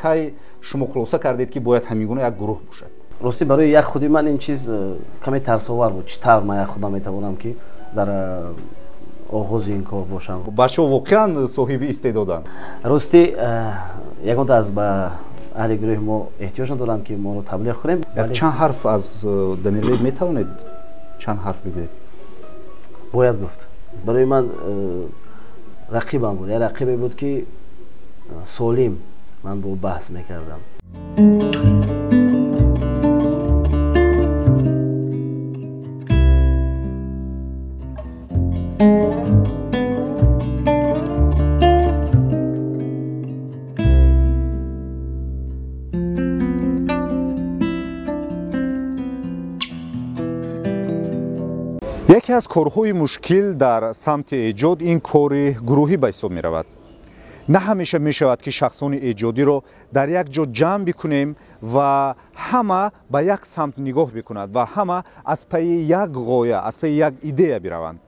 Кай шумо хулоса кардед, ки бояд ҳамин гуна як гурӯҳ бошад? Ростӣ, барои як худи ман ин чиз каме тарсовар буд. Чӣ тавр ман як худам метавонам, ки дар оғози ин кор бошам? Бачаҳо воқеан соҳиби истеъдоданд. Ростӣ, ягонта аз ба аҳли гурӯҳи мо эҳтиёҷ надорам, ки моро таблиғ кунем. Чанд ҳарф аз Дамирбек метавонед, чанд ҳарф бигӯед? Бояд гуфт, барои ман рақибам буд, як рақибе буд, ки солим ман бо баҳс мекардам. Яке аз корҳои мушкил дар самти эҷод ин кори гурӯҳӣ ба ҳисоб меравад. На ҳамеша мешавад, ки шахсони эҷодиро дар як ҷо ҷамъ бикунем ва ҳама ба як самт нигоҳ бикунад ва ҳама аз пайи як ғоя, аз пайи як идея бираванд.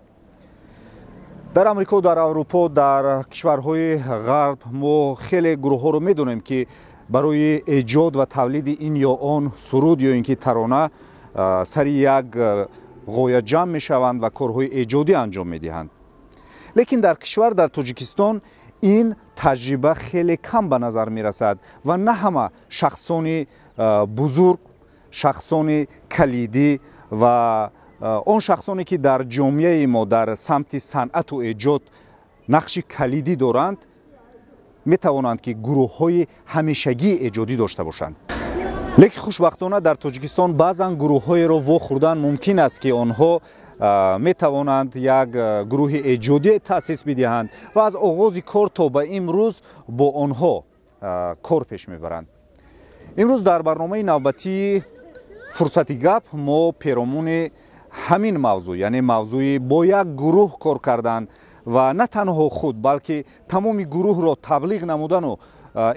Дар Амрико, дар Аврупо, дар кишварҳои ғарб мо хеле гурӯҳҳоро медонем, ки барои эҷод ва тавлиди ин ё он суруд ё ин ки тарона сари як ғоя ҷамъ мешаванд ва корҳои эҷодӣ анҷом медиҳанд. Лекин дар кишвар, дар Тоҷикистон, ин таҷриба хеле кам ба назар мерасад ва на ҳама шахсони бузург, шахсони калидӣ ва он шахсоне, ки дар ҷомеаи мо дар самти санъату эҷод нақши калидӣ доранд, метавонанд, ки гурӯҳҳои ҳамешагии эҷодӣ дошта бошанд. Лекин хушбахтона дар Тоҷикистон баъзан гурӯҳҳоеро вохӯрдан мумкин аст, ки онҳо метавонанд як гурӯҳи эҷодӣ таъсис бидиҳанд ва аз оғози кор то ба имрӯз бо онҳо кор пеш мебаранд. Имрӯз дар барномаи навбатии «Фурсати гап» мо перомуни ҳамин мавзӯъ, яъне мавзӯи бо як гурӯҳ кор кардан ва на танҳо худ, балки тамоми гурӯҳро таблиғ намудану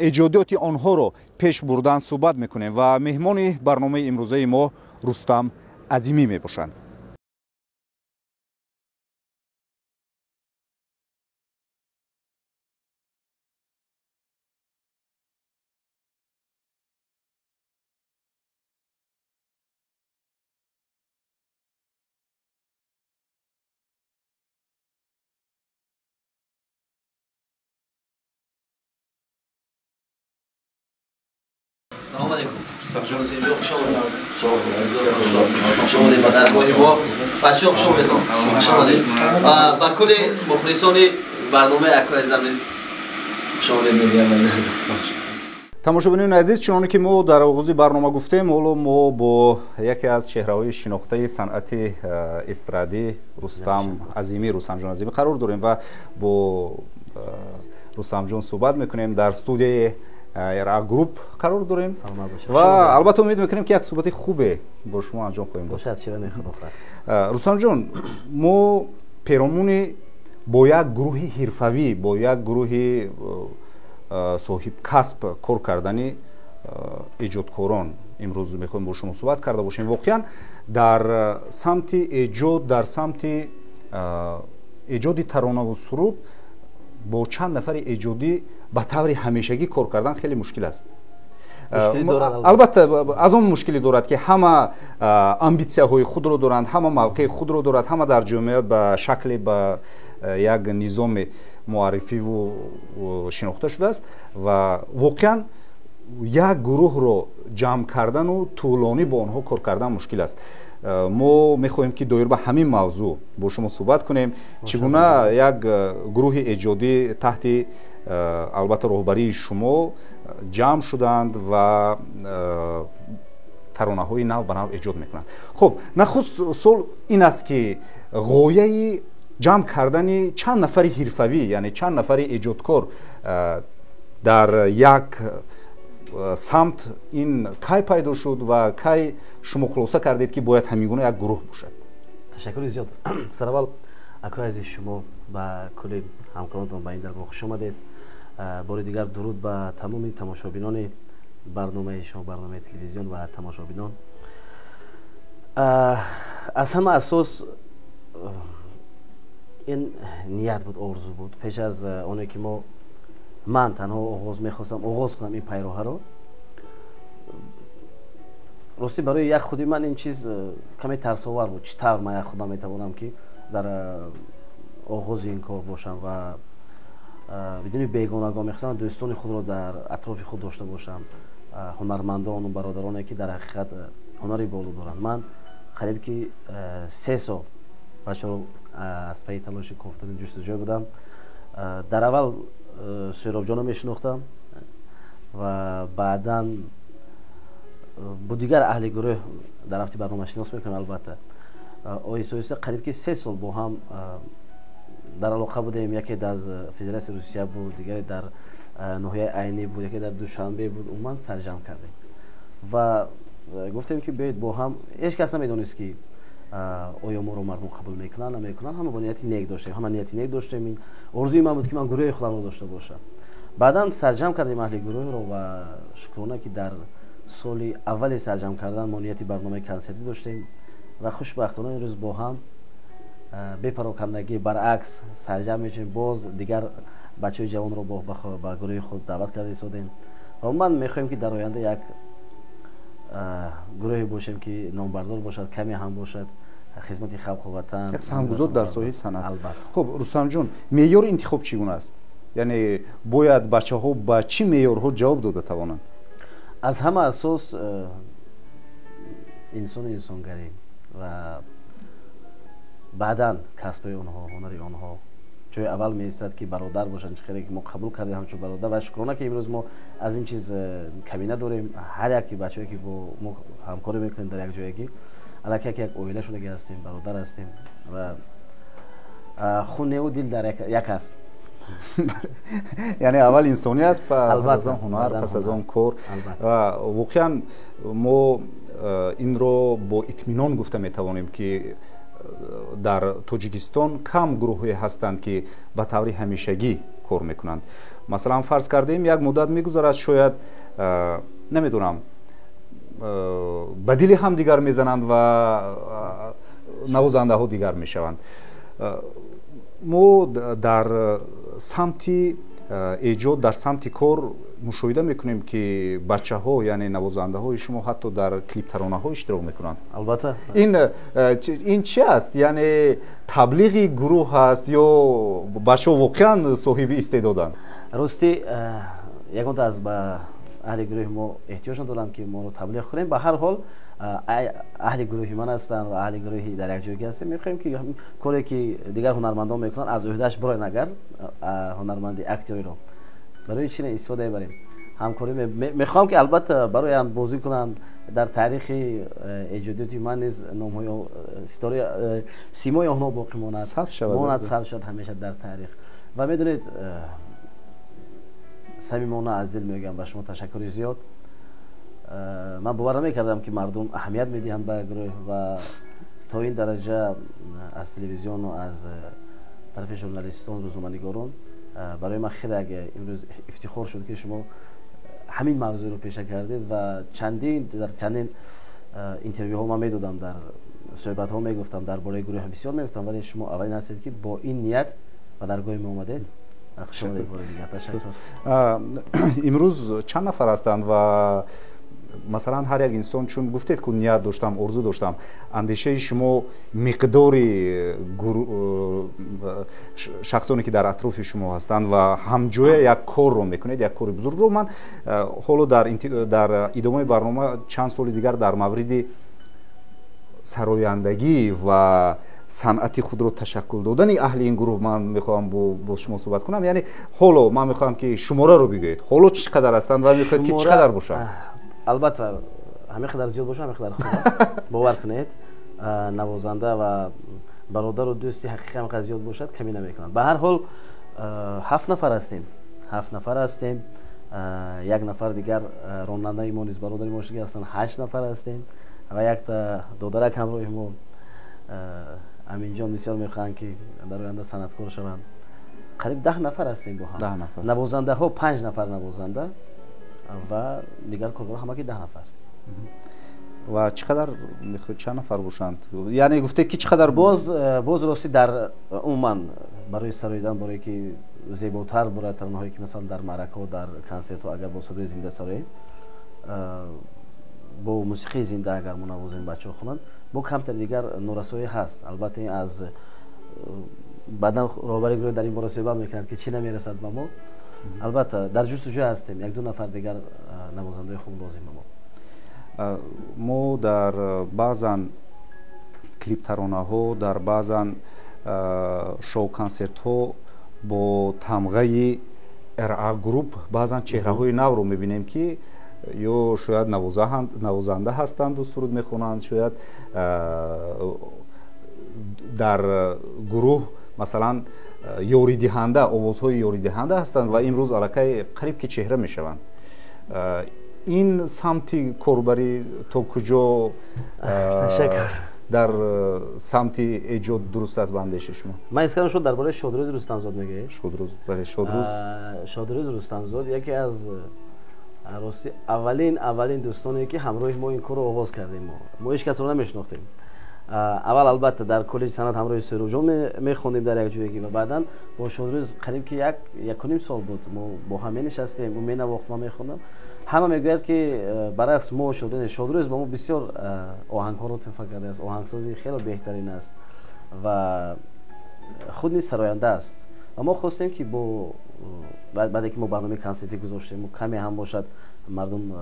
эҷодиёти онҳоро пеш бурдан суҳбат мекунем ва меҳмони барномаи имрӯзаи мо Рустам Азимӣ мебошанд. Салом алейкум. Ҳусейнҷон, хуш омадед. Хуш омадед ба даргоҳи мо. Бачаҳо, хуш омадед. Хуш омадед. Ба кулли мухлисони барномаи акои азизам низ хуш омадед мегӯям. Тамошобинони азиз, чуноне ки мо дар оғози барнома гуфтем, ҳоло мо бо яке аз чеҳраҳои шинохтаи санъати эстрадӣ Рустам Азимӣ, Рустамҷон Азимӣ қарор дорем ва бо Рустамҷон суҳбат мекунем. Дар студияи РА Групп қарор дорем ва албатта умед мекунем, ки як суҳбати хубе бо шумо анҷом хоҳем дод. Рустамҷон, мо перомуни бо як гурӯҳи ҳирфавӣ, бо як гурӯҳи соҳибкасб кор кардани эҷодкорон имрӯз мехоҳем бо шумо суҳбат карда бошем. Воқеан, дар самти эҷод, дар самти эҷоди таронаву суруд бо чанд нафари эҷодӣ ба таври ҳамешагӣ кор кардан хеле мушкил аст. Албатта, аз он мушкилӣ дорад, ки ҳама амбитсияҳои худро доранд, ҳама мавқеи худро дорад, ҳама дар ҷомеа ба шакле, ба як низоми муаррифиву шинохта шудааст ва воқеан як гурӯҳро ҷамъ кардану тӯлонӣ бо онҳо кор кардан мушкил аст. Мо мехоҳем, ки доир ба ҳамин мавзӯъ бо шумо суҳбат кунем. Чӣ гуна як гурӯҳи эҷодӣ таҳти, албатта, роҳбарии шумо ҷамъ шуданд ва таронаҳои нав ба нав эҷод мекунанд? Хуб, нахуст суол ин аст, ки ғояи ҷамъ кардани чанд нафари ҳирфавӣ, яъне чанд нафари эҷодкор дар як самт ин кай пайдо шуд ва кай шумо хулоса кардед, ки бояд ҳамин гуна як гурӯҳ бошад? Ташаккури зиёд. Сараввал, акои азиз, шумо ба кулли ҳамкоронтон ба ин даргоҳ хуш омадед. Бори дигар дуруд ба тамоми тамошобинони барномаи шумо, барномаи телевизион ва тамошобинон. Аз ҳама асос ин ният буд, орзу буд. Пеш аз оне ки мо Ман танҳо оғоз мехостам оғоз кунам ин пайроҳаро. Ростӣ, барои як худи ман ин чиз каме тарсовар буд. Чӣ тавр ман як худам метавонам, ки дар оғози ин кор бошам ва бидуни бегонагон? Мехостам дӯстони худро дар атрофи худ дошта бошам, ҳунармандону бародароне, ки дар ҳақиқат ҳунари боло доранд. Ман қариб ки 3 сол бачаро аз пайи талоши кофтани ҷустуҷӯ будам. Дар аввал Сӯҳробҷонро мешинохтам ва баъдан бо дигар аҳли гурӯҳ дар рафти барнома шинос мекунам, албатта. Оҳиста оҳиста қариб ки 3 сол бо ҳам дар алоқа будем. Яке дар Федератсияи Русия буд, дигаре дар ноҳияи Айнӣ буд, яке дар Душанбе буд. Умуман, сарҷамъ кардем ва гуфтем, ки биёед бо ҳам. Ҳеҷ кас намедонист, ки оё моро мардум қабул мекунанд, намекунанд. Ҳама бо нияти нек доштем, ҳама нияти нек доштем. Ин орзуи ман буд, ки ман гурӯҳи худамро дошта бошам. Баъдан сарҷамъ кардем аҳли гурӯҳро ва шукрона, ки дар соли аввали сарҷамъ кардан мо нияти барномаи консертӣ доштем ва хушбахтона имрӯз бо ҳам бепарокандагӣ, баръакс, сарҷамъ мешавем. Боз дигар бачаҳои ҷавонро ба гурӯҳи худ даъват карда истодем ва ман мехоҳем, ки дар оянда як гурӯҳе бошем, ки номбардор бошад, каме ҳам бошад, хизмати халқу ватан. Як саҳмгузор дар соҳаи санъат. Албатта. Хуб, Рустамҷон, меъёри интихоб чӣ гуна аст? Яъне бояд бачаҳо ба чӣ меъёрҳо ҷавоб дода тавонанд? Аз ҳама асос инсону инсонгарӣ ва баъдан касбҳои онҳо, ҳунари онҳо ҷои аввал меистад, ки бародар бошанд, чӣ хеле ки мо қабул кардем ҳамчун бародар. Ва шукрона, ки имрӯз мо аз ин чиз камӣ надорем. Ҳар яке бачаҳое, ки бо мо ҳамкорӣ мекунем, дар як ҷоягӣ аллакай як оила шудагӣ ҳастем, бародар ҳастем ва хуневу дил дар як аст. Яъне аввал инсонӣ аст, пас аз он ҳунар, пас аз он кор. Воқеан, мо инро бо итминон гуфта метавонем, ки дар Тоҷикистон кам гурӯҳҳое ҳастанд, ки ба таври ҳамешагӣ кор мекунанд. Масалан, фарз кардем, як муддат мегузарад, шояд, намедонам, ба дили ҳам дигар мезананд ва навозандаҳо дигар мешаванд. Мо дар самти эҷод, дар самти кор мушоҳида мекунем, ки бачаҳо, яъне навозандаҳои шумо, ҳатто дар клиптаронаҳо иштирок мекунанд. Албатта. Ин чи аст? Яъне таблиғи гурӯҳ аст ё бачаҳо воқеан соҳиби истеъдоданд? Ростӣ, ягонта аз ба аҳли гурӯҳи мо эҳтиёҷ надорам, ки моро таблиғ кунем. Ба ҳар ҳол, аҳли гурӯҳи ман ҳастанд ва аҳли гурӯҳи дар як ҷойгӣ ҳастем. Мехоҳем, ки коре, ки дигар ҳунармандон мекунанд, аз ӯҳдааш бироен. Агар ҳунарманди актёриро барои чи истифода мебарем, ҳамкорӣ мехоҳам, ки албатта бароянд, бозӣ кунанд. Дар таърихи эҷодиёти ман низ номҳои ситораи симои онҳо боқӣ монад. Сабт шавад. Монад, сабт шавад ҳамеша дар таърих. Ва медонед, самимона аз дил мегӯям, ба шумо ташаккури зиёд. Ман бовар намекардам, ки мардум аҳамият медиҳанд ба гурӯҳ ва то ин дараҷа аз телевизиону аз тарафи журналистон, рӯзноманигорон. Барои ман хеле як имрӯз ифтихор шуд, ки шумо ҳамин мавзӯъро пеша кардед. Ва чандин дар чандин интервюҳо ман медодам, дар суҳбатҳо мегуфтам, дар бораи гурӯҳ бисёр мегуфтам, вале шумо аввалин ҳастед, ки бо ин ният ба даргоҳи мо омадед. Имрӯз чанд нафар ҳастанд? Ва масалан, ҳар як инсон, чун гуфтед, ку ният доштам, орзу доштам, андешаи шумо, миқдори шахсоне, ки дар атрофи шумо ҳастанд ва ҳамҷоя як корро мекунед, як кори бузургро, ман ҳоло дар идомаи барнома чанд соли дигар дар мавриди сарояндагӣ ва санъати худро ташаккул додани аҳли ин гурӯҳ ман мехоҳам бо шумо суҳбат кунам. Яъне ҳоло ман мехоҳам, ки шумораро бигӯед, ҳоло чӣ қадар ҳастанд ва мехоҳед, ки чӣ қадар бошанд? Албатта, ҳамин қадар зиёд бошад, ҳамин қадар хуб аст. Бовар кунед, навозанда ва бародару дӯсти ҳақиқӣ ҳам қадар зиёд бошад, камӣ намекунанд. Ба ҳар ҳол, ҳафт нафар ҳастем, ҳафт нафар ҳастем. Як нафар дигар ронандаи мо низ бародари мо ҳастанд, ҳашт нафар ҳастем ва якта додарак ҳамроҳи мо, Аминҷон, бисёр мехоҳанд, ки дар оянда санъаткор шаванд. Қариб 10 нафар ҳастем бо ҳам. Навозандаҳо панҷ нафар навозанда ва дигар коргарҳо, ҳамагӣ 10 нафар. Ва чӣ қадар мехоҳед, чанд нафар бошанд? Яъне гуфтед, ки чӣ қадар? Боз ростӣ, дар умуман барои сароидан, барое ки зеботар бурад, таронаҳое ки масалан дар маъракаҳо, дар консертҳо агар бо садои зинда сароем, бо мусиқии зинда агар мо навозем, бачаҳо хонанд, бо камтар дигар норасоӣ ҳаст. Албатта, ин аз баъдан роҳбари гурӯҳ дар ин бора суҳбат мекунад, ки чӣ намерасад ба мо. Албатта, дар ҷустуҷӯ ҳастем, як ду нафар дигар навозандаҳои хуб лозим ба мо. Мо дар баъзан клиптаронаҳо, дар баъзан шоу-консертҳо бо тамғаи РА Груп баъзан чеҳраҳои навро мебинем, ки ё шояд навозанда ҳастанду суруд мехонанд, шояд дар гурӯҳ масалан ёридиҳанда, овозҳои ёридиҳанда ҳастанд ва имрӯз аллакай қариб ки чеҳра мешаванд. Ин самти корбарӣ то куҷо дар самти эҷод дуруст аст ба андешаи шумо? Ман ҳис кардам, шумо дар бораи Шодрӯз Рустамзод мегӯед. Шодрӯз, бале, Шодрӯз. Шодрӯз Рустамзод яке аз, рости, аввалин дӯстоне, ки ҳамроҳи мо ин корро оғоз кардем. Мо ҳеҷ касро намешинохтем аввал. Албатта, дар коллеҷи санъат ҳамроҳи Суҳробҷон мехондем дар як ҷойгӣ ва баъдан бо Шодрӯз қариб ки якуним сол буд, мо бо ҳам менишастем, ӯ менавохт, ман мехондам. Ҳама мегӯяд, ки баръакс мо Шодрӯз ба мо бисёр оҳангҳоро туҳфа кардааст, оҳангсози хеле беҳтарин аст ва худ низ сароянда аст. Ва мо хостем, ки бо баъде ки мо барномаи консертӣ гузоштем, каме ҳам бошад, мардум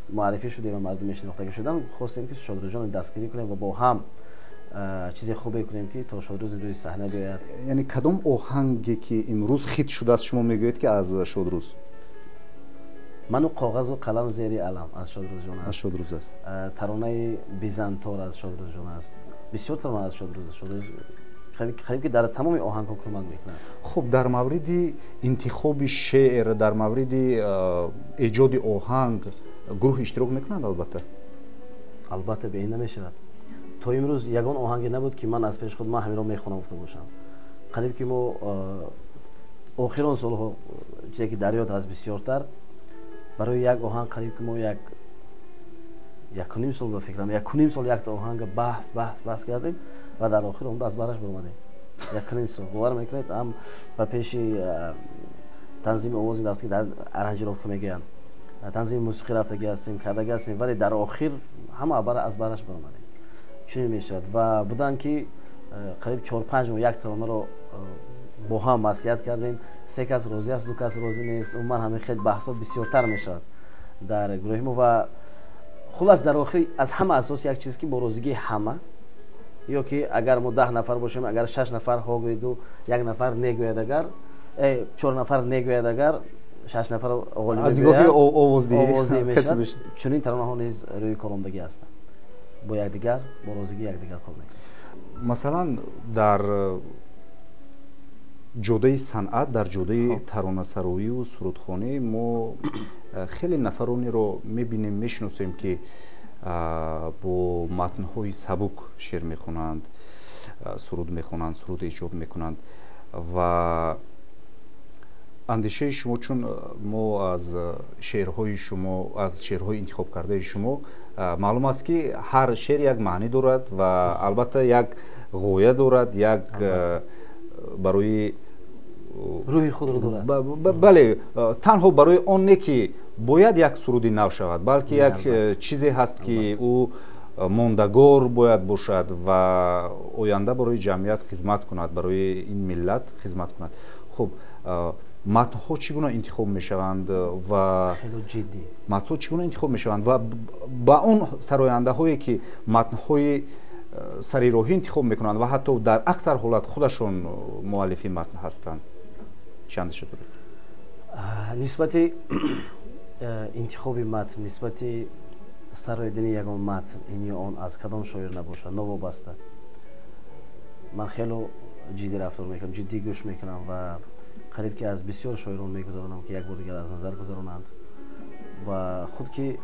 муаррифӣ шудем ва мардум мешинохтагӣ шуданд, хостем, ки Шодрӯзҷонро дастгирӣ кунем ва бо ҳам чизе хубе кунем, ки то Шодрӯз рӯи саҳна биёяд. Яъне кадом оҳанге, ки имрӯз хит шудааст, шумо мегӯед, ки аз Шодрӯз? Ману коғазу қалам зери алам аз Шодрӯзҷон аст. Аз Шодрӯз аст. Таронаи Бизантор аз Шодрӯзҷон аст. Бисёр тарона аз Шодрӯз. Шодрӯз қариб ки дар тамоми оҳангҳо кӯмак мекунад. Хуб, дар мавриди интихоби шеър, дар мавриди эҷоди оҳанг гурӯҳ иштирок мекунанд, албатта? Албатта, бе ин намешавад. То имрӯз ягон оҳанге набуд, ки ман аз пеши худ ман ҳаминро мехонам гуфта бошам. Қариб ки мо охирон солҳо, чизе ки дар ёд ҳаст, бисёртар барои як оҳанг қариб ки мо якуним сол, ба фикрам, якуним сол якта оҳанга баҳс, баҳс, баҳс кардем ва дар охир омда аз бараш баромадем. Якуним сол, бовар мекунед, ҳам ба пеши танзими овози рафта, дар аранжировка мегӯянд, танзими мусиқӣ рафтагӣ ҳастем, кардагӣ ҳастем, вале дар охир ҳама аз бараш баромадем. Чунин мешавад. Ва буданд, ки қариб 4-5 моҳ як таронаро бо ҳам маслиҳат кардем, се кас розӣ аст, ду кас розӣ нест. Умуман, ҳамин хел баҳсҳо бисёртар мешавад дар гурӯҳи мо. Ва хулас, дар охир аз ҳама асос як чиз, ки бо розигии ҳама, ё ки агар мо 10 нафар бошем, агар шаш нафар ҳо гӯяду як нафар негӯяд, агар чор нафар негӯяд, агар шаш нафар аз нигоҳи овоздиҳӣ мешавад. Чунин таронаҳо низ рӯи кор омдагӣ ҳастанд, бо якдигар, бо розигии якдигар кор мекунем. Масалан, дар ҷодаи санъат, дар ҷодаи таронасароию сурудхонӣ мо хеле нафаронеро мебинем, мешиносем, ки бо матнҳои сабук шеър мехонанд, суруд мехонанд, суруд эҷод мекунанд. Ва андешаи шумо, чун мо аз шеърҳои шумо, аз шеърҳои интихобкардаи шумо маълум аст, ки ҳар шеър як маънӣ дорад ва албатта як ғоя дорад, як барои рӯҳи худро дорад. Бале, танҳо барои он не, ки бояд як суруди нав шавад, балки як чизе ҳаст, ки ӯ мондагор бояд бошад ва оянда барои ҷамъият хизмат кунад, барои ин миллат хизмат кунад. Хуб, матнҳо чӣ гуна интихоб мешаванд ва матнҳо чӣ гуна интихоб мешаванд ва ба он сарояндаҳое, ки матнҳои сари роҳӣ интихоб мекунанд ва ҳатто дар аксар ҳолат худашон муаллифи матн ҳастанд, чӣ андеша доред? Нисбати интихоби матн, нисбати сароидани ягон матн, ин ё он, аз кадом шоир набошад, новобаста, ман хело ҷиддӣ рафтор мекунам, ҷиддӣ гӯш мекунам ва қариб ки аз бисёр шоирон мегузаронам, ки як бор дигар аз назар гузаронанд. Ва худ ки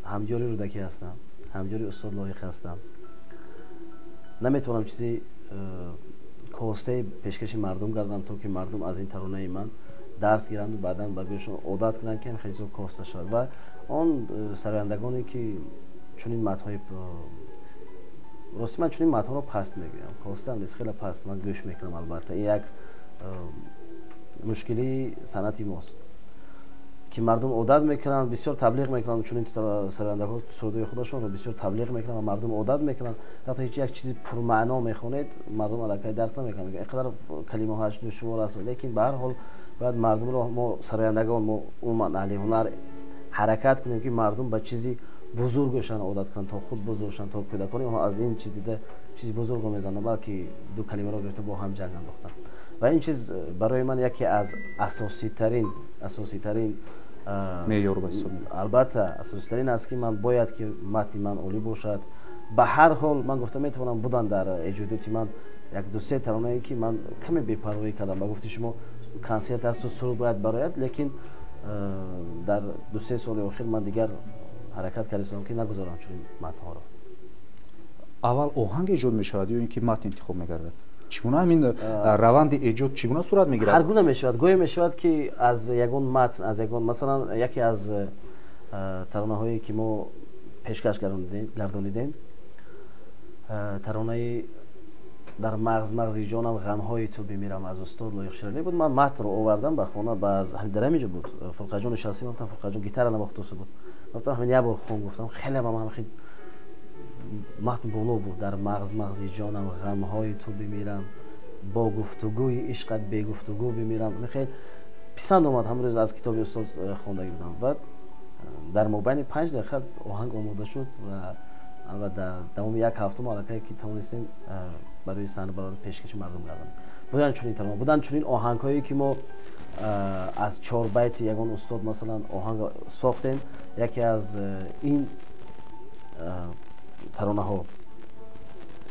ҳамдиёри Рӯдакӣ ҳастам, ҳамдиёри устод Лоиқ ҳастам, наметавонам чизи костаи пешкаши мардум гардам, то ки мардум аз ин таронаи ман дарс гиранду баъдан ба гӯшон одат кунанд, ки хеле зуд коста шавад. Ва он сарояндагоне, ки чунин матнҳои, рости, ман чунин матнҳоро паст мегӯям, костаам нест, хеле паст ман гӯш мекунам. Албатта, ин як Мушкилии санъати мост, ки мардум одат мекунанд, бисёр таблиғ мекунанд, чунин сарояндаҳо сурудҳои худашонро бисёр таблиғ мекунанд ва мардум одат мекунанд. Вақте ҳеҷ як чизи пурмаъно мехонед, мардум аллакай дарк намекунанд, ин қадар калимаҳояш душвор аст. Лекин ба ҳар ҳол бояд мардумро мо, сарояндагон, мо умуман аҳли ҳунар ҳаракат кунем, ки мардум ба чизи бузургашон одат кунанд, то худ бузург шаванд, то кӯдакони онҳо аз ин чиз дида чизи бузургро мезананд, балки ду калимаро гирифта бо ҳам ҷанг андохтанд. Ва ин чиз барои ман яке аз асоситарин меъёр ба ҳисоб. Албатта, асоситарин аст, ки ман бояд ки матни ман олӣ бошад. Ба ҳар ҳол ман гуфта метавонам, буданд дар эҷодиёти ман як ду се таронае, ки ман каме бепарвоӣ кардам. Ба гуфти шумо, консерт асту суруд бояд барояд, лекин дар 2-3 соли охир ман дигар ҳаракат кардастам, ки нагузорам чунин матнҳоро. Аввал оҳанг эҷод мешавад ё ин ки матн интихоб мегардад? Чӣ гуна ҳамин раванди эҷод чӣ гуна сурат мегирад? Ҳар гуна мешавад. Гоҳе мешавад, ки аз ягон матн, аз ягон, масалан, яке аз таронаҳое, ки мо пешкаш гардонидем, таронаи «Дар мағз мағзи ҷонам ғамҳои ту бимирам» аз устод Лоиқ Шералӣ буд. Ман матнро овардам ба хона, дар ҳамин ҷо буд Фурқаҷон нишастем. Гуфтам: «Фурқаҷон», гитара навохтоса буд, гуфтам: «Ҳамин як бор хон». Гуфтам, хеле ба ман хел матн боло буд: «Дар мағз мағзи ҷонам ғамҳои ту бимирам, бо гуфтугӯи ишқат бегуфтугӯ бимирам». Хел писанд омад. Ҳамрӯз аз китоби устод хондагӣ будам ва дар мобайни 5 дақиқа оҳанг омода шуд ва албатта дар давоми як ҳафта мо аллакай ки тавонистем барои саҳна барои пешкаши мардум гардонем. Буданд чунин тарона, буданд чунин оҳангҳое, ки мо аз чор байти ягон устод, масалан, оҳанг сохтем. Яке аз ин таронаҳо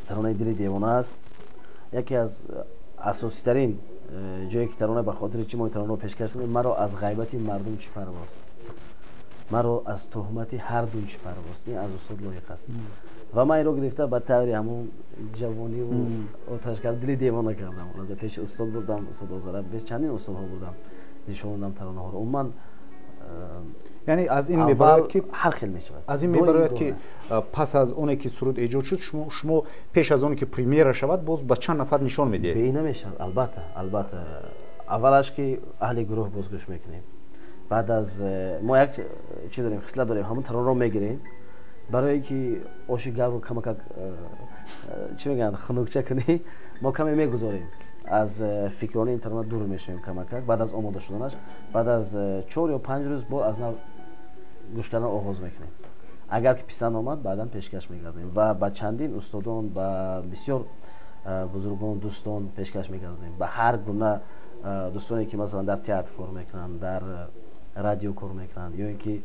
таронаи «Дили девона» аст. Яке аз асоситарин ҷое, ки тарона, ба хотири чӣ мо ин таронаро пешкаш кунем: «Маро аз ғайбати мардум чӣ парвост, маро аз туҳмати ҳардум чӣ парвост». Ин аз устод Лоиқ аст ва ман инро гирифта ба таври ҳамун ҷавониву оташ кард, «Дили девона» кардам, пеши устод бурдам, устод Озара, чандин устодҳо бурдам, нишон додам таронаҳоро. Умуман Яъне аз ин мебарояд, ки ҳар хел мешавад. Аз ин мебарояд, ки пас аз оне ки суруд эҷод шуд, шумо пеш аз оне ки премьера шавад, боз ба чанд нафар нишон медиҳед? Бе намешавад, албатта, албатта. Аввалаш ки аҳли гурӯҳ бозгӯш мекунем. Баъд аз мо як чӣ дорем, хислат дорем, ҳамон таронаро мегирем, барое ки оши гармро камакак, чӣ мегӯянд, хунукча кунӣ, мо каме мегузорем, аз фикрони ин тарона дур мешавем камакак. Баъд аз омода шуданаш, баъд аз 4 ё 5 рӯз бо аз нав гӯш кардан оғоз мекунем. Агар ки писанд омад, баъдан пешкаш мегардонем ва ба чандин устодон, ба бисёр бузургон, дӯстон пешкаш мегардонем, ба ҳар гуна дӯстоне, ки масалан дар театр кор мекунанд, дар радио кор мекунанд ё ин ки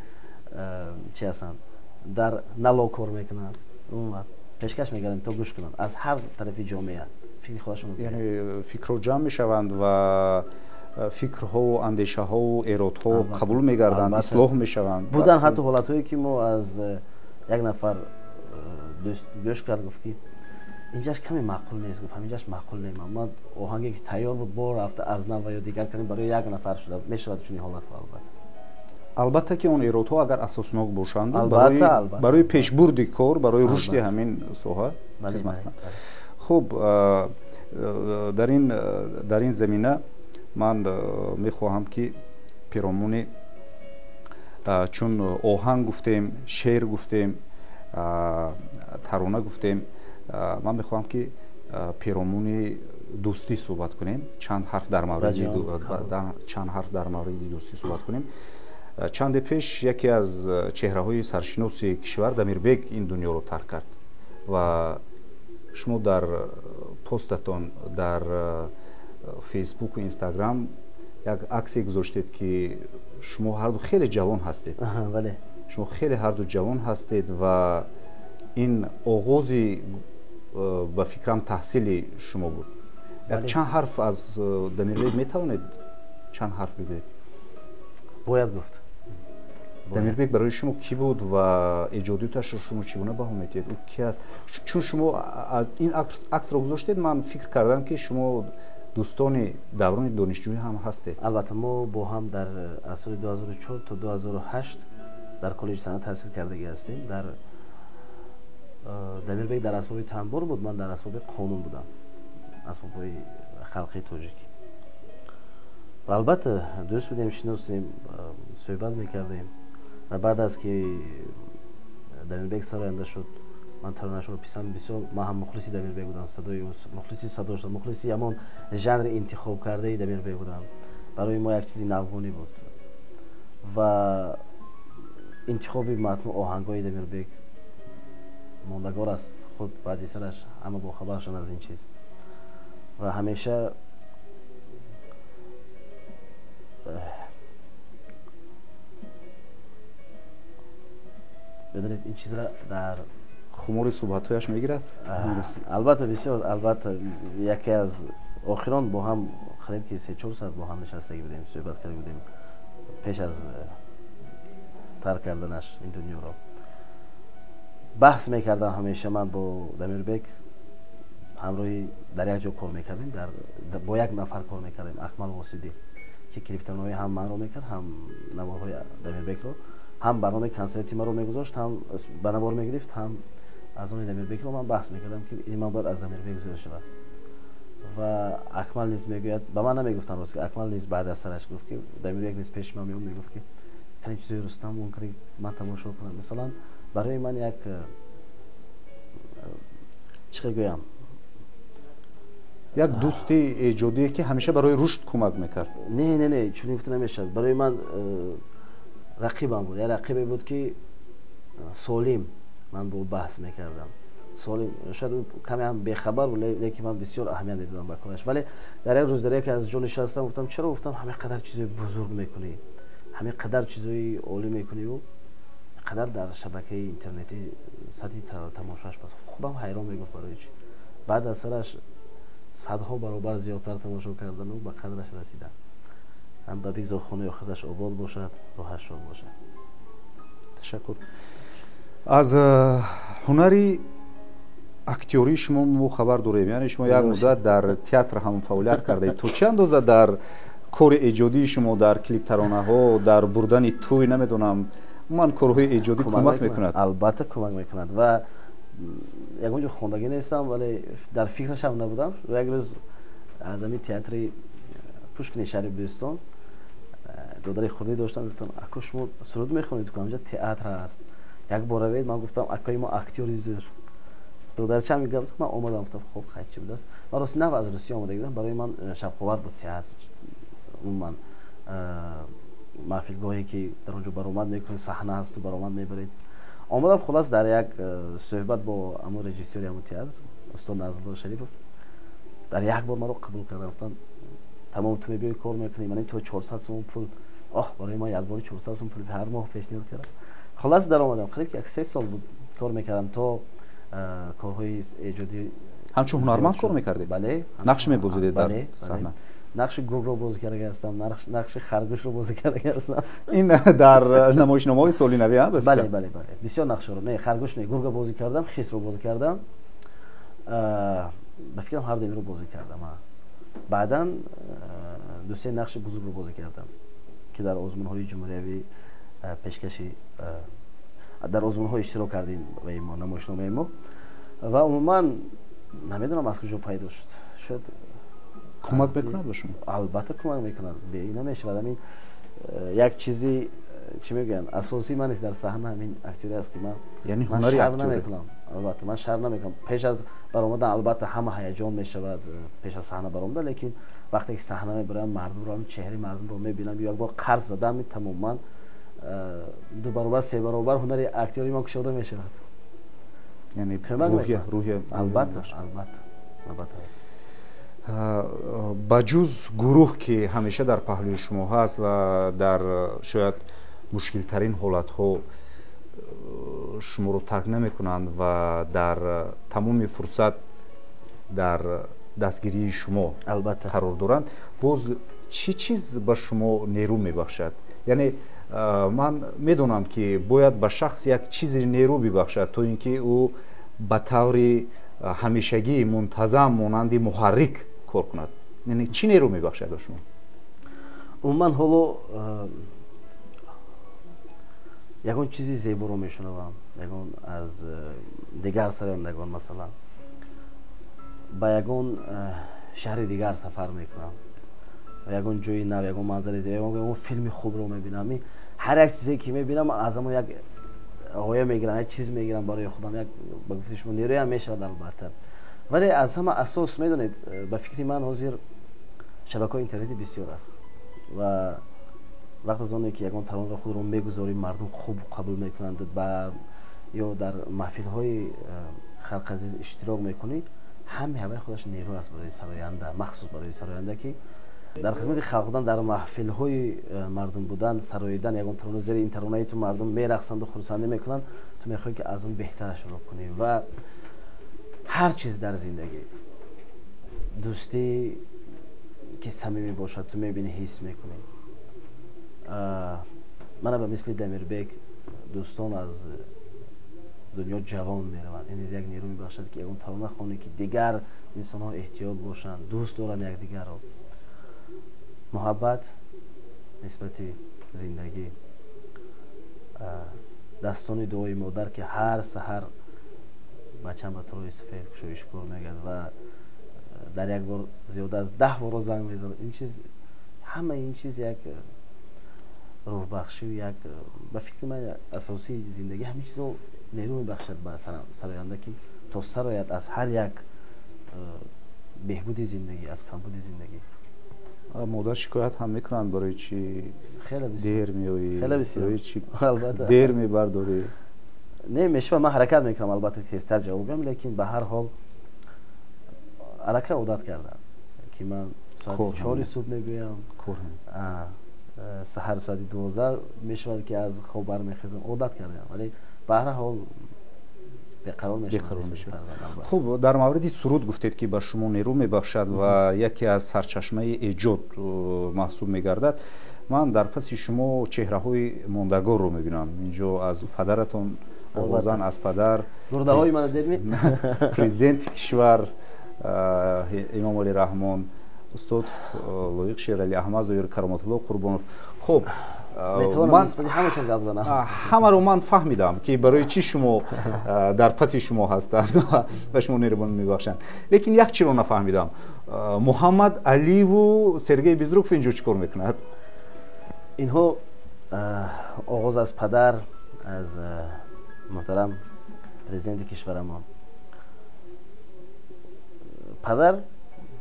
чи ҳастанд, дар налог кор мекунанд. Умуман пешкаш мегардем, то гӯш кунанд, аз ҳар тарафи ҷомеа фикри худашон. Яъне фикрҳо ҷамъ мешаванд ва фикрҳову андешаҳову эродҳо қабул мегарданд, ислоҳ мешаванд. Буданд ҳатто ҳолатҳое, ки мо аз як нафар гӯш кард, гуфт, ки инҷаш каме маъқул нест, гуфт, ҳаминҷаш маъқул не. Ман оҳанге ки тайёр буд, бо рафта аз нав ва ё дигар кардем барои як нафар. Шуда мешавад чунин ҳолатҳо, албатта. Албатта, ки он эродҳо агар асоснок бошанд, барои пешбурди кор, барои рушди ҳамин соҳа хизмат кунанд. Хуб, дар ин замина ман мехоҳам, ки пиромуни, чун оҳанг гуфтем, шеър гуфтем, тарона гуфтем, ман мехоҳам, ки пиромуни дӯстӣ суҳбат кунем, чанд ҳарф дар мавриди дӯстӣ суҳбат кунем. Чанде пеш яке аз чеҳраҳои саршиноси кишвар, Дамирбек, ин дунёро тарк кард ва шумо дар постатон дар Фейсбуку Инстаграм як аксе гузоштед, ки шумо ҳарду хеле ҷавон ҳастед. Шумо хеле ҳарду ҷавон ҳастед ва ин оғози, ба фикрам, таҳсили шумо буд. Як чанд ҳарф аз Дамирбек метавонед, чанд ҳарф бигӯед? Бояд гуфт. Дамирбек барои шумо кӣ буд ва эҷодиёташро шумо чӣ гуна баҳо медиҳед? Ӯ ки аст? Чун шумо ин аксро гузоштед, ман фикр кардам, ки шумо дӯстони даврони донишҷӯӣ ҳам ҳастед. Албатта, мо бо ҳам дар аз соли 2004 то 2008 дар коллеҷи санъат таҳсил кардагӣ ҳастем. Дар Дамирбек дар асбоби танбур буд, ман дар асбоби қонун будам, асбобҳои халқии тоҷикӣ. Ва албатта дӯст будем, шиностем, суҳбат мекардем. Ва баъд аз ки Дамирбек сароянда шуд, ман таронашро писанд бисёр, ман ҳам мухлиси Дамирбек будам, садои мухлиси садош, мухлиси ҳамон жанри интихоб кардаи Дамирбек будам. Барои мо як чизи навгонӣ буд ва интихоби матну оҳангҳои Дамирбек мондагор аст. Худ баъди сараш ҳама бохабар шуданд аз ин чиз ва ҳамеша медонед, ин чизра дар хумори суҳбатҳояш мегирад. Албатта, бисёр, албатта, яке аз охирон бо ҳам қариб ки 3-4 соат бо ҳам нишастагӣ будем, суҳбат карда будем пеш аз тарк карданаш ин дунёро. Баҳс мекардам ҳамеша ман бо Дамирбек, ҳамроҳи дар як ҷо кор мекардем, бо як нафар кор мекардем, Акмал Восидӣ, ки клиптанои ҳам манро мекард, ҳам наворҳои Дамирбекро, ҳам барномаи консерти маро мегузошт, ҳам ба навор мегирифт, ҳам аз они Дамирбекро. Ман баҳс мекардам, ки ин ман бояд аз Дамирбек зиёд шавад. Ва Акмал низ мегӯяд, ба ман намегуфтанд рост, ки Акмал низ баъд аз сараш гуфт, ки Дамирбек низ пеши ман меомад, мегуфт, ки кани чизои Рустам мумкин ман тамошо кунам. Масалан, барои ман як чӣ гӯям, як дӯсти эҷодие, ки ҳамеша барои рушд кӯмак мекард. Не, не, не, чунин гуфта намешавад. Барои ман рақибам буд, як рақибе буд, ки солим ман бо ӯ баҳс мекардам. Солим, шояд ӯ каме ҳам бехабар буд, лекин ман бисёр аҳамият медодам ба кораш. Вале дар як рӯз дар яке аз ҷо нишастам, гуфтам: чаро, гуфтам, ҳамин қадар чизои бузург мекунӣ, ҳамин қадар чизои олӣ мекуниву қадар дар шабакаи интернетӣ сатҳи тамошоаш паст? Худам ҳайрон, мегуфт, барои чӣ? Баъд аз сараш садҳо баробар зиёдтар тамошо кардану ба қадраш расидан. Ҳам ба бигзор хонаи охираташ обод бошад, рӯҳаш шод бошад. Ташаккур. Аз ҳунари актёрии шумо мо хабар дорем, яъне шумо як муддат дар театр ҳам фаъолият кардаед. То чӣ андоза дар кори эҷодии шумо, дар клиптаронаҳо, дар бурдани тӯй, намедонам, умуман корҳои эҷодӣ кӯмак мекунад? Албатта, кӯмак мекунад. Ва ягон ҷо хондагӣ нестам, вале дар фикрашам набудам. Як рӯз аз ҳамин театри Пушкини шаҳри Бӯстон додари хурдӣ доштам, гуфтам: ако, шумо суруд мехонед, ку ҳамҷа театр ҳаст, як бор равед. Ман гуфтам: акои мо актёри зӯр. Додарчам мегап, ман омадам, гуфтам: хоб, хай, чӣ будааст. Ман рости нав аз Русия омада будам, барои ман шавқовар буд театр, умуман маҳфилгоҳе, ки дар он ҷо баромад мекунед, саҳна ҳасту баромад мебаред. Омадам, хулас, дар як суҳбат бо ҳамон режиссёри ҳамон театр, устод Назрулло Шарипов, дар як бор маро қабул кардам. Гуфтам: тамом, ту мебиёи, кор мекунӣ, ман то 400 сомон пул. Оҳ, барои ман як бори 400 сом пул ҳар моҳ пешниҳод кардам. Хулас, даромадам, қариб ки як 3 сол буд кор мекардам, то корҳои эҷодӣ. Ҳамчун ҳунарманд кор мекардед? Бале. Нақш мебозидед дар саҳна? Нақши гургро бозӣ карда ҳастам, нақши харгӯшро бозӣ карда ҳастам. Ин дар намоишномаҳои соли навӣ? Бале, бале, бале, бисёр нақшҳоро. Не, харгӯш не, гурга бозӣ кардам, хисро бозӣ кардам, ба фикрам, ҳар дуимро бозӣ кардам. Баъдан дусе нақши бузургро бозӣ кардам, ки дар озмунҳои ҷумҳуриявӣ пешкаши, дар озмунҳо иштирок кардем ва намоишномаи мо. Ва умуман намедонам, аз куҷо пайдо шуд, шояд. Кӯмак мекунад ба шумо? Албатта, кӯмак мекунад, бе намешавад. Ҳамин як чизи, чӣ мегӯянд, асосии ман нест дар саҳна, ҳамин актёре аст, ки ман яъне ҳунари шарм намекунам. Албатта, ман шарм намекунам пеш аз баромадан. Албатта, ҳама ҳаяҷон мешавад пеш аз саҳна баромадан, лекин вақте ки саҳна мебарам, мардумро, ҳамин чеҳраи мардумро мебинам, як бор қарз задам, тамоман ду баробар, се баробар ҳунари актёри ман кушода мешавад. Яъне рӯҳия, рӯҳия. Албатта, албатта, албатта. Ба ҷуз гурӯҳ, ки ҳамеша дар паҳлӯи шумо ҳаст ва дар шояд мушкилтарин ҳолатҳо шуморо тарк намекунанд ва дар тамоми фурсат дар дастгирии шумо албатта қарор доранд, боз чӣ чиз ба шумо нерӯ мебахшад? Яъне ман медонам, ки бояд ба шахс як чизе нерӯ бибахшад, то ин ки ӯ ба таври ҳамешагӣ мунтазам монанди муҳаррик кор кунад. Яъне чӣ нерӯ мебахшад ба шумо? Умуман, ҳоло ягон чизи зеборо мешунавам, ягон аз дигар сарояндагон, масалан, ба ягон шаҳри дигар сафар мекунам. Ягон ҷои нав, ягон манзараи зебо, ягон филми хубро мебинам. Ҳар як чизе ки мебинам, аз ҳамон як ғоя мегирам, як чиз мегирам барои худам, як ба гуфти шумо нерӯям мешавад албатта. Вале аз ҳама асос медонед, ба фикри ман ҳозир шабакаҳои интернетӣ бисёр аст ва вақт аз оне ки ягон таронаро худро мегузорӣ, мардум хуб қабул мекунанд ба ё дар маҳфилҳои халқ азиз иштирок мекунӣ, ҳами ҳаваи худаш нерӯ аст барои сароянда, махсус барои сароянда ки дар хизмати халқ будан, дар маҳфилҳои мардум будан, сароидан ягон тарона, зери ин таронаи ту мардум мерақсанду хурсандӣ мекунанд, ту мехоҳӣ ки аз он беҳтарашро кунӣ. Ва ҳар чиз дар зиндагӣ дӯстӣ ки самимӣ бошад, ту мебинӣ, ҳис мекунӣ. Мана ба мисли Дамирбек дӯстон аз дунё ҷавон мераванд, ин низ як нерӯ мебахшад ки ягон тарона хонӣ ки дигар инсонҳо эҳтиёт бошанд, дӯст доранд якдигарро. Муҳаббат нисбати зиндагӣ, дастони дуои модар ки ҳар саҳар бачам ба турои сафед кушоишкор мегӯяд ва дар як бор зиёда аз 10 борро занг мезанад, ин чиз, ҳамаи ин чиз як рӯҳбахшию як ба фикри ман асосии зиндагӣ, ҳамин чизо нерӯ мебахшад ба сароянда ки то сарояд аз ҳар як беҳбуди зиндагӣ, аз камбуди зиндагӣ. Модар шикоят ҳам мекунанд, барои чӣ дер меоӣ, барои чӣ дер мебардорӣ? Не, мешавад, ман ҳаракат мекунам албатта тезтар ҷавоб гӯям, лекин ба ҳар ҳол аллакай одат кардам ки ман соати 4 субҳ мегӯям, саҳар соати 12 мешавад ки аз хоб бармехезам, одат кардам, вале ба ҳар ҳол беқарор мешавад. Хуб, дар мавриди суруд гуфтед ки ба шумо нерӯ мебахшад ва яке аз сарчашмаи эҷод маҳсуб мегардад. Ман дар паси шумо чеҳраҳои мондагорро мебинам. Инҷо аз падаратон оғозан, аз падар, гурдаҳои мана дедми, президенти кишвар Имомалӣ Раҳмон, устод Лоиқ Шералӣ, Аҳмад Зоир, Кароматулло Қурбонов. Хуб, ҳамаро ман фаҳмидам ки барои чӣ шумо дар паси шумо ҳастанд ва шумо нерӯ мебахшанд, лекин як чиро нафаҳмидам: Муҳаммад Аливу Сергей Безруков инҷо чӣ кор мекунад? Инҳо оғоз аз падар, аз муҳтарам президенти кишварамон. Падар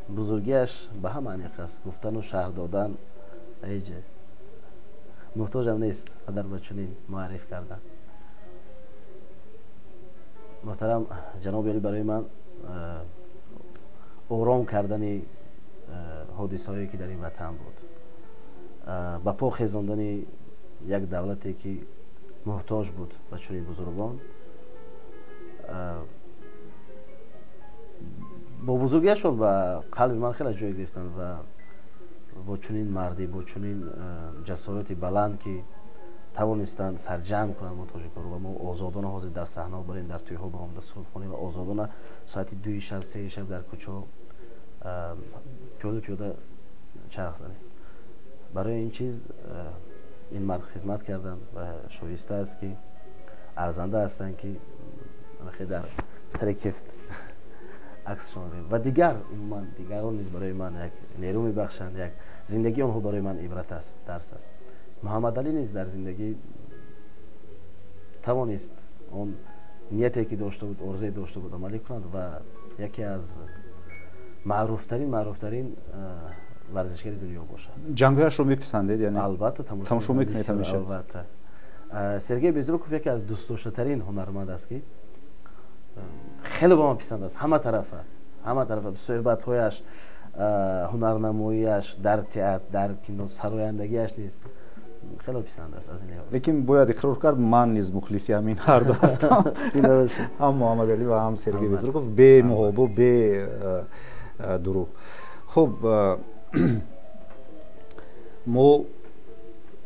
бузургиаш ба ҳама аниқ аст, гуфтану шарҳ додан ҳеҷ муҳтоҷам нест, падар ба чунин муарриф кардан. Муҳтарам ҷаноби олӣ барои ман ором кардани ҳодисаҳое ки дар ин ватан буд, ба по хезондани як давлате ки муҳтоҷ буд ба чунин бузургон, бо бузургиашон ба қалби ман хеле ҷой гирифтанд ва бо чунин мардӣ, бо чунин ҷасорати баланд ки тавонистанд сарҷамъ кунанд мо тоҷикоро ва мо озодона ҳозир дар саҳнаҳо барем, дар тӯйҳо баромада суруд хонем ва озодона соати 2 шаб, 3 шаб дар кӯчаҳо пиёда пиёда чарх занем. Барои ин чиз ин мард хизмат карданд ва шоиста аст ки арзанда ҳастанд ки дар сари кифт аксшон ва дигар умуман дигарон низ барои ман як нерӯ мебахшанд, як зиндагии онҳо барои ман ибрат аст, дарс аст. Муҳаммадалӣ низ дар зиндагӣ тавонист он нияте ки дошта буд, орзуе дошта буд, амалӣ кунад ва яке аз маъруфтарин варзишгари дунё бошад. Ҷангҳояшро меписандед? Яъне албатта тамошо мекунед ҳамеша? Албатта. Сергей Безруков яке аз дӯстдоштатарин ҳунарманд аст ки хеле ба ман писанд аст, ҳама тарафа суҳбатҳояш, ҳунарнамоияш дар театр, дар кино, сарояндагиаш низ хеле писанд аст аз ин лиҳоз. Лекин бояд иқрор кард, ман низ мухлиси ҳамин ҳарду ҳастам, ҳам Муҳаммадалӣ ва ҳам Сергей Безруков, бе муҳобо, бе дурӯғ. Хуб, мо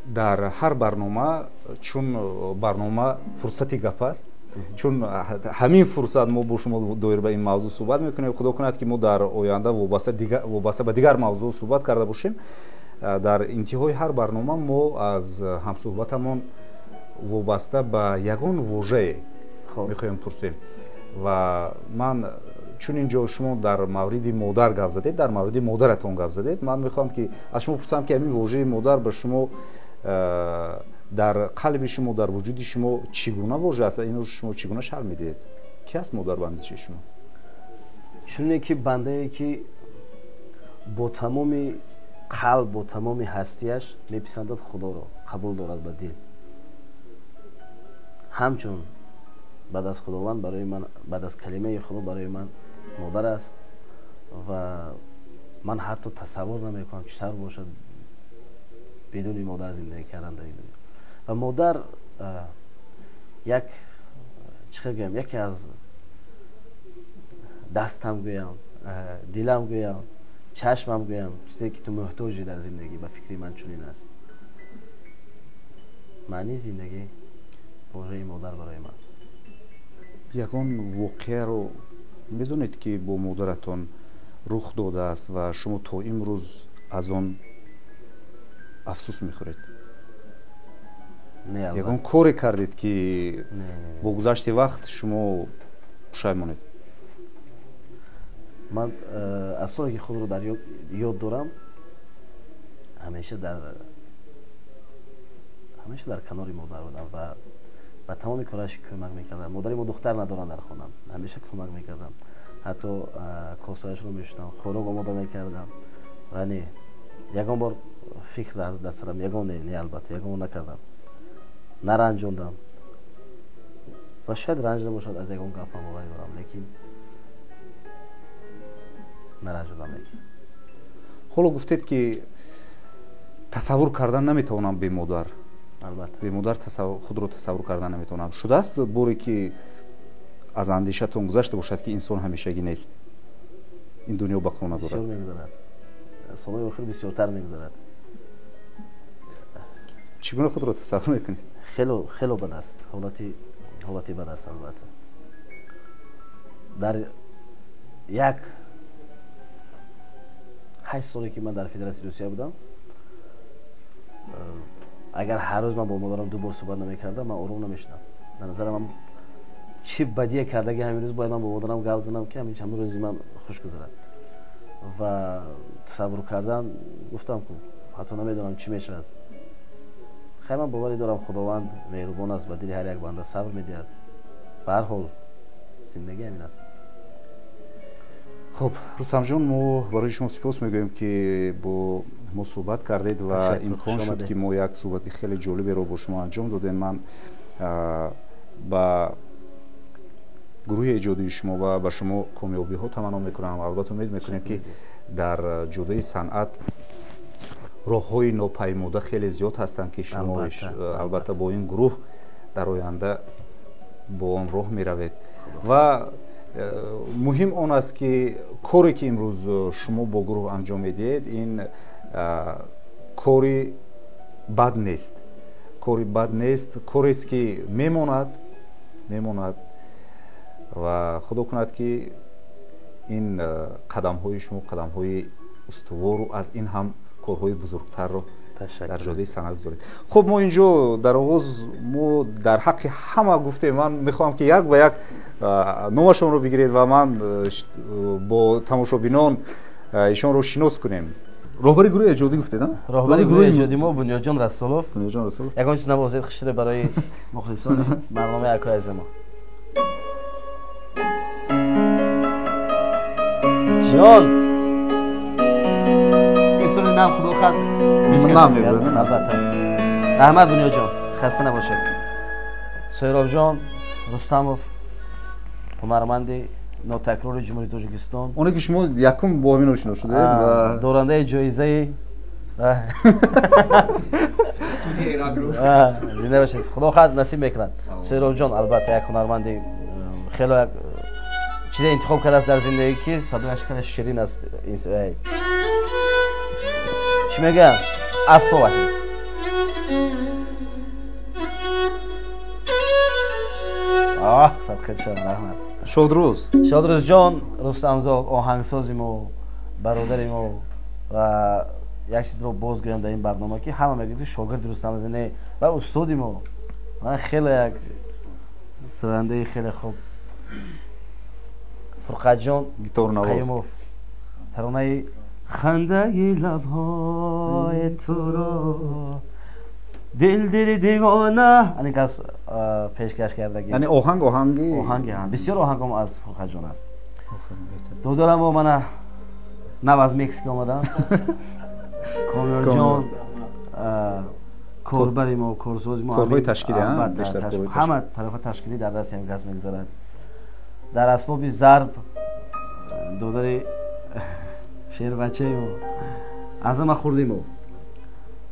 дар ҳар барнома, чун барнома фурсати гап аст, чун ҳамин фурсат мо бо шумо доир ба ин мавзӯъ суҳбат мекунем, худо кунад ки мо дар оянда вобаста ба дигар мавзӯъ суҳбат карда бошем. Дар интиҳои ҳар барнома мо аз ҳамсуҳбатамон вобаста ба ягон вожае мехоҳем пурсем ва ман Чун инҷо шумо дар мавриди модар гап задед, дар мавриди модаратон гап задед, ман мехоҳам ки аз шумо пурсам, ки ҳамин вожаи модар ба шумо, дар қалби шумо, дар вуҷуди шумо чӣ гуна вожа аст? Инро шумо чӣ гуна шарҳ медиҳед? Ки аст модар ба андешаи шумо? Чуне ки бандае ки бо тамоми қалб, бо тамоми ҳастияш меписандад Худоро, қабул дорад ба дил, ҳамчун баъд аз Худованд барои ман, баъд аз калимаи Худо барои ман модар аст ва ман ҳатто тасаввур намекунам чӣ тавр бошад бидуни модар зиндагӣ кардан дар ин дунё. Ва модар як чӣ хел гӯям, яке аз дастам гӯям, дилам гӯям, чашмам гӯям, чизе ки ту муҳтоҷӣ дар зиндагӣ, ба фикри ман чунин аст. Маънии зиндагӣ вожаи модар барои ман. Ягон воқеаро медонед, ки бо модаратон рух додааст ва шумо то имрӯз аз он афсӯс мехӯред? Ягон коре кардед, ки бо гузашти вақт шумо пушаймонед? Ман аз соле ки худро дар ёд дорам, ҳамеша дар канори модар будам ва ба тамоми кораш кӯмак мекардам. Модари мо духтар надоранд дар хона, ҳамеша кӯмак мекардам, ҳатто косаашро мешустам, хӯрок омода мекардам. Ва не, ягон бор фикр дар сарам ягон не, албатта ягон накардам, наранҷондам ва шояд ранҷ набошад аз ягон гапам боварӣ дорам, лекин наранҷондам. Лекин ҳоло гуфтед, ки тасаввур кардан наметавонам бе модар. Албатта. Бе модар худро тасаввур кардан наметавонам. Шудааст боре, ки аз андешатон гузашта бошад, ки инсон ҳамешагӣ нест, ин дунё бақо надорад? Бисёр мегузарад, солҳои охир бисёртар мегузарад. Чӣ гуна худро тасаввур мекунед? Хело хело бад аст ҳолати, бад аст албатта. Дар як 8 соле ки ман дар Федератсияи Русия будам, агар ҳар рӯз ман бо модарам ду бор суҳбат намекардам, ман ором намешудам. Дар назарам ман чӣ бадие кардаги, ҳамин рӯз бояд ман бо модарам гап занам, ки ҳамин чанд рӯзи ман хуш гузарад. Ва тасаввур кардан, гуфтам ку, ҳатто намедонам чӣ мешавад. Хай, ман боварӣ дорам, Худованд меҳрубон аст, ба дили ҳар як банда сабр медиҳад. Ба ҳар ҳол зиндагӣ ҳамин аст. Хуб, Рустамҷон, мо барои шумо сипос мегӯем, ки бо мо суҳбат кардед ва имкон шуд, ки мо як суҳбати хеле ҷолиберо бо шумо анҷом додем. Ман ба гурӯҳи эҷодии шумо ва ба шумо комёбиҳо таманно мекунам. Албатта, умед мекунем, ки дар ҷодаи санъат роҳҳои нопаймуда хеле зиёд ҳастанд, ки шумо албатта бо ин гурӯҳ дар оянда бо он роҳ меравед. Ва муҳим он аст, ки коре ки имрӯз шумо бо гурӯҳ анҷом медиҳед, ин кори бад нест, кори бад нест, корест ки мемонад, мемонад. Ва Худо кунад, ки ин қадамҳои шумо қадамҳои устувору аз ин ҳам корҳои бузургтарро дар ҷодаи санъат гузоред. Хуб, мо инҷо дар оғоз мо дар ҳаққи ҳама гуфтем. Ман мехоҳам, ки як ба як номашонро бигиред ва ман бо тамошобинон ишонро шинос кунем. Роҳбари гурӯҳи эҷодӣ гуфтед? Роҳбари гурӯҳи эҷодӣ мо Бунёдҷон Расулов. Бунёдҷон Расулов. Ягон чиз навозед хушида барои мухлисони барномаи акои азизи мо. Ҷон, ин нам худо хат. Нам мебурад. Албатта, раҳмат, Бунёдҷон, хаста набошед. Соҳиробҷон Рустамов, ҳунарманди нотакрори Ҷумҳурии Тоҷикистон. Оне ки шумо якум бо ҳамин ошино шудед ва дорандаи ҷоизаи. Зинда бошед, Худо хат насиб мекунад. Соҳиробҷон албатта як ҳунарманди хело як чизе интихоб кардааст дар зиндагӣ, ки садояш хеле ширин аст. Чӣ мегӯям, асбоб. Садқат шавам, раҳмат. Шодрӯз. Шодрӯзҷон Рустамзод, оҳангсози мо, бародари мо. Ва як чизро боз гӯям дар ин барнома, ки ҳама мегӯяд, ки шогирди Рустамзод, не, ва устоди мо, ман хеле як сарандаи хеле хуб. Фурқатҷон Қаюмов, таронаи хандаи лабҳои туро дил дили девона ани кас пешкаш кардаги. Яъне оҳанг оҳанги оҳанги бисёр оҳангом аз Фурқатҷон аст. Додарам бо мана нав аз Мексика омадан, Комёрҷон, корбари мо, корсози мо, корҳои ташкилӣ ҳама тарафа ташкилӣ дар дасти ҳам кас мегузарад. Дар асбоби зарб додари шербачаи мо, аз ҳама хурди мо,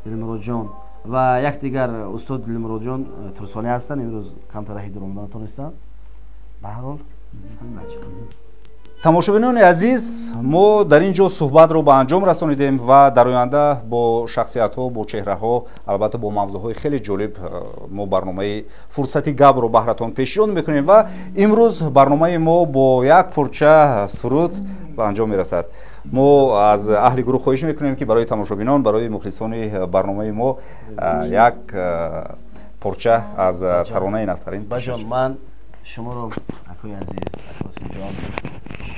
Дилмуродҷон ва як дигар устод Дилмуродҷон Турсонӣ ҳастанд. Имрӯз камтар раҳи дур омадан натонистанд. Ба ҳар ҳол ҳамин бача. Тамошобинони азиз, мо дар ин ҷо суҳбатро ба анҷом расонидем ва дар оянда бо шахсиятҳо, бо чеҳраҳо, албатта бо мавзӯъҳои хеле ҷолиб мо барномаи фурсати гапро баҳратон пешниҳод мекунем ва имрӯз барномаи мо бо як порча суруд ба анҷом мерасад. Мо аз аҳли гурӯҳ хоҳиш мекунем, ки барои тамошобинон, барои мухлисони барномаи мо як порча аз таронаи навтарин. Баҷон, ман шуморо, акои азиз, Акосимҷон,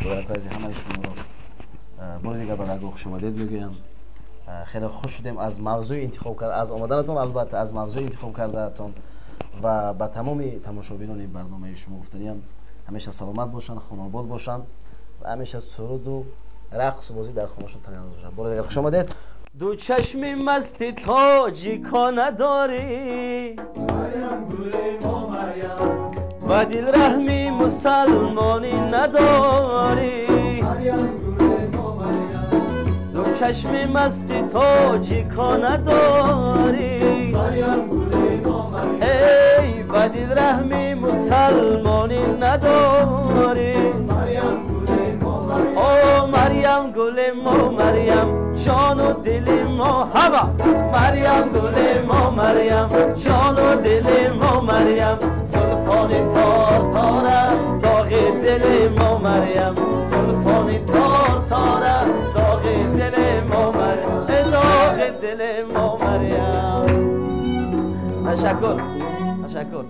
акои азиз, ҳамаи шуморо бори дигар ба даргоҳ хушомадед мегӯям. Хеле хуш шудем аз мавзӯи интихоб карда, аз омаданатон, албатта аз мавзӯи интихоб кардаатон ва ба тамоми тамошобинони барномаи шумо гуфтаниям: ҳамеша саломат бошанд, хонаобод бошанд ва ҳамеша суруду рақсу бозӣ дар хонашон таназ бошад. Бори дигар хуш омадед. Ду чашми масти тоҷикона дорӣ, ба дил раҳми мусалмонӣ надорӣ. Ду чашми масти тоҷикона дорӣ, эй ба дил раҳми мусалмонӣ надорӣ. О Марьям, гули мо, Марьям, ҷону дили мо, ҳама Марьям, гули мо, Марьям, ҷону дили мо, Марьям, зулфони тор тора доғи дили мо, Марьям, зулфони тор тора доғи дили мо, Марьям, доғи дили мо, Марьям. Ташаккур, ташаккур.